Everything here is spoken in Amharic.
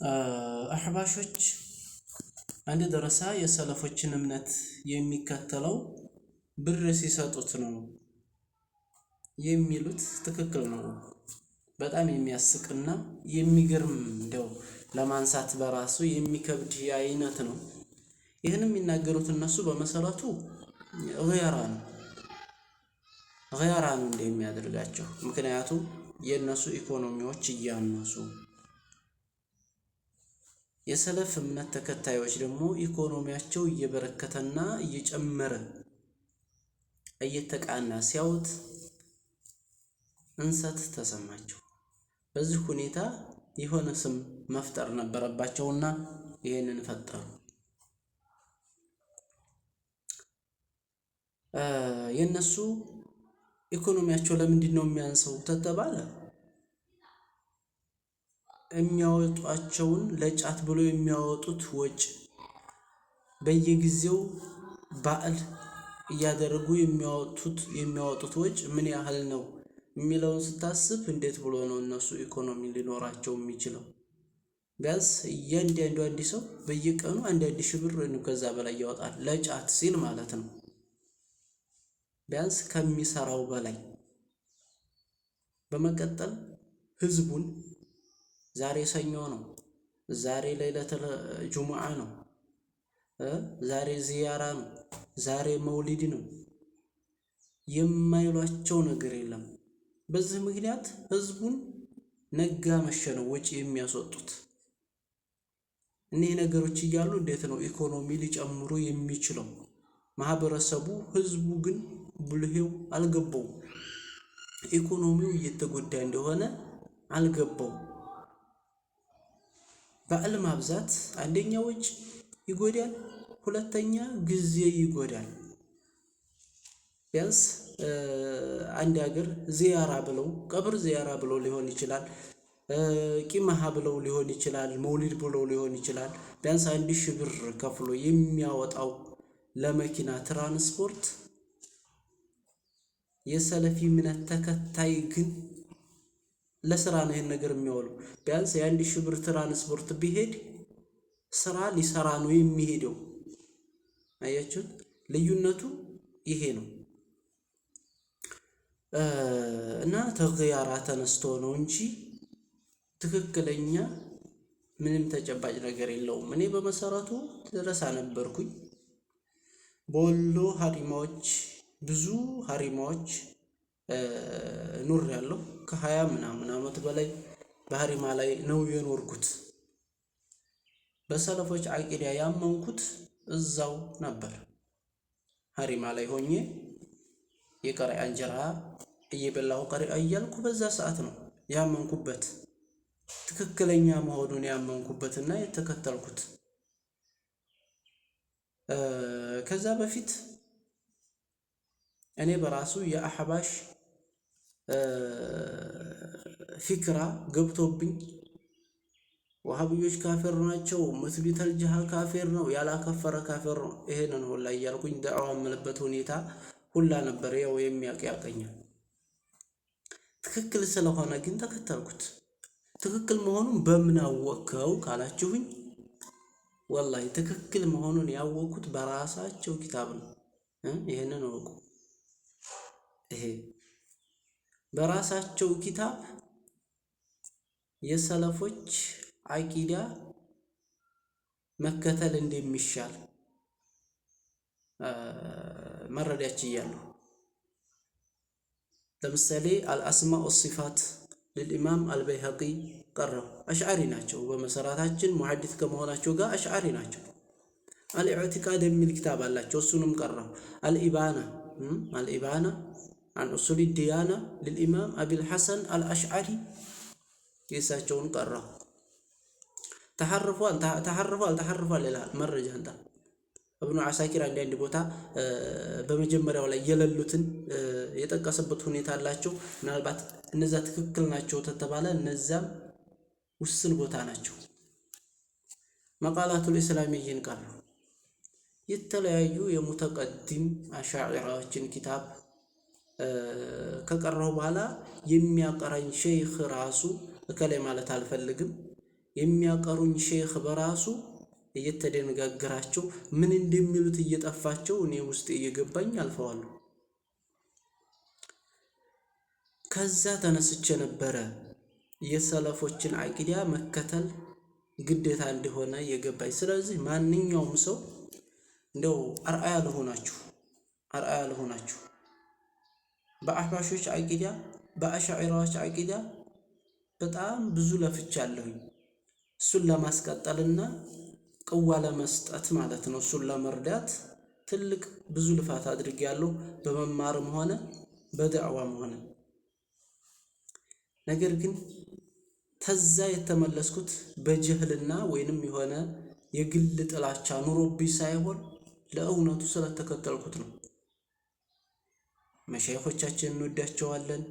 አሕባሾች አንድ ደረሳ የሰለፎችን እምነት የሚከተለው ብር ሲሰጡት ነው የሚሉት ትክክል ነው። በጣም የሚያስቅና የሚገርም እንደው ለማንሳት በራሱ የሚከብድ አይነት ነው። ይህን የሚናገሩት እነሱ በመሰረቱ ገይራ ነው ገይራ ነው እንደ የሚያደርጋቸው። ምክንያቱም የእነሱ ኢኮኖሚዎች እያነሱ የሰለፍ እምነት ተከታዮች ደግሞ ኢኮኖሚያቸው እየበረከተና እየጨመረ እየተቃና ሲያዩት እንሰት ተሰማቸው። በዚህ ሁኔታ የሆነ ስም መፍጠር ነበረባቸውና ይህንን ፈጠሩ። የእነሱ ኢኮኖሚያቸው ለምንድን ነው የሚያንሰው ተተባለ የሚያወጧቸውን ለጫት ብሎ የሚያወጡት ወጭ፣ በየጊዜው በዓል እያደረጉ የሚያወጡት ወጭ ምን ያህል ነው የሚለውን ስታስብ እንዴት ብሎ ነው እነሱ ኢኮኖሚ ሊኖራቸው የሚችለው? ቢያንስ እያንዳንዱ አንድ ሰው በየቀኑ አንዳንድ ሺህ ብር ወይም ከዛ በላይ ያወጣል ለጫት ሲል ማለት ነው። ቢያንስ ከሚሰራው በላይ። በመቀጠል ህዝቡን ዛሬ ሰኞ ነው፣ ዛሬ ለይለተል ጁሙዓ ነው፣ ዛሬ ዚያራ ነው፣ ዛሬ መውሊድ ነው የማይሏቸው ነገር የለም። በዚህ ምክንያት ህዝቡን ነጋ መሸ ነው ወጪ የሚያስወጡት። እኒህ ነገሮች እያሉ እንዴት ነው ኢኮኖሚ ሊጨምሩ የሚችለው? ማህበረሰቡ ህዝቡ ግን ብልሄው አልገባውም። ኢኮኖሚው እየተጎዳ እንደሆነ አልገባውም። በዓል ማብዛት አንደኛ ወጪ ይጎዳል፣ ሁለተኛ ጊዜ ይጎዳል። ቢያንስ አንድ ሀገር ዚያራ ብለው ቀብር ዚያራ ብለው ሊሆን ይችላል፣ ቂመሃ ብለው ሊሆን ይችላል፣ መውሊድ ብለው ሊሆን ይችላል። ቢያንስ 1,000 ብር ከፍሎ የሚያወጣው ለመኪና ትራንስፖርት፣ የሰለፊ እምነት ተከታይ ግን ለስራ ነው ይሄን ነገር የሚያውለው። ቢያንስ የ1,000 ብር ትራንስፖርት ቢሄድ ስራ ሊሰራ ነው የሚሄደው። አያችሁት? ልዩነቱ ይሄ ነው። እና ተግያራ ተነስቶ ነው እንጂ ትክክለኛ ምንም ተጨባጭ ነገር የለውም። እኔ በመሰረቱ ደረሳ ነበርኩኝ። በወሎ ሀሪማዎች ብዙ ሀሪማዎች ኑር ያለው ከ20 ምናምን ዓመት በላይ በሀሪማ ላይ ነው የኖርኩት። በሰለፎች አቂዳ ያመንኩት እዛው ነበር። ሀሪማ ላይ ሆኜ የቀሪአ እንጀራ እየበላሁ ቀሪአ እያልኩ በዛ ሰዓት ነው ያመንኩበት፣ ትክክለኛ መሆኑን ያመንኩበትና የተከተልኩት። ከዛ በፊት እኔ በራሱ የአሕባሽ ፊክራ ገብቶብኝ ወሃብዮች ካፊር ናቸው፣ ሙስቢተል ጅሃ ካፊር ነው፣ ያላከፈረ ካፊር ነው፣ ይሄንን ሁላ እያልኩኝ ደዕዋ የምልበት ሁኔታ ሁላ ነበር። ያው የሚያውቅ ያውቀኛል። ትክክል ስለሆነ ግን ተከተልኩት። ትክክል መሆኑን በምን አወቅከው ካላችሁኝ፣ ወላሂ ትክክል መሆኑን ያወቅኩት በራሳቸው ኪታብ ነው። ይሄንን እወቁ። ይሄ በራሳቸው ኪታብ የሰለፎች አቂዳ መከተል እንደሚሻል መረዳት ችያለሁ። ለምሳሌ አልአስማኡ ሲፋት ልልኢማም አልበይሀቂ ቀረው። አሽዓሪ ናቸው። በመሰራታችን ሙሐዲስ ከመሆናቸው ጋር አሽዓሪ ናቸው። አልኢዕቲቃድ የሚል ኪታብ አላቸው። እሱንም ቀረው። አልኢባና አን ኡሱል ዲያና ልልኢማም አቢል ሐሰን አልአሽዓሪ የእሳቸውን ቀረው። ተሐርፏል ተሐርፏል ተሐርፏል ይላል። መረጃ እንጣ እብኑ ዓሳኪር አንዳንድ ቦታ በመጀመሪያው ላይ የሌሉትን የጠቀሰበት ሁኔታ አላቸው። ምናልባት እነዛ ትክክል ናቸው ተተባለ እነዛም ውስን ቦታ ናቸው። መቃላቱል ኢስላሚይን ቀሩ። የተለያዩ የሙተቀዲም አሻዒራዎችን ኪታብ ከቀረሁ በኋላ የሚያቀራኝ ሼይኽ ራሱ እከላይ ማለት አልፈልግም። የሚያቀሩኝ ሼኽ በራሱ እየተደነጋገራቸው ምን እንደሚሉት እየጠፋቸው እኔ ውስጥ እየገባኝ አልፈዋለሁ። ከዛ ተነስቼ ነበረ የሰለፎችን አቂዳ መከተል ግዴታ እንደሆነ የገባኝ። ስለዚህ ማንኛውም ሰው እንደው አርአያ ለሆናችሁ አርአያ ለሆናችሁ በአህባሾች አቂዳ በአሻዒራዎች አቂዳ በጣም ብዙ ለፍቻለሁኝ። እሱን ለማስቀጠልና ቅዋ ለመስጠት ማለት ነው። እሱን ለመርዳት ትልቅ ብዙ ልፋት አድርጌያለሁ፣ በመማርም ሆነ በዳዕዋም ሆነ። ነገር ግን ተዛ የተመለስኩት በጅህልና ወይንም የሆነ የግል ጥላቻ ኑሮብኝ ሳይሆን ለእውነቱ ስለተከተልኩት ነው። መሻይኾቻችን እንወዳቸዋለን።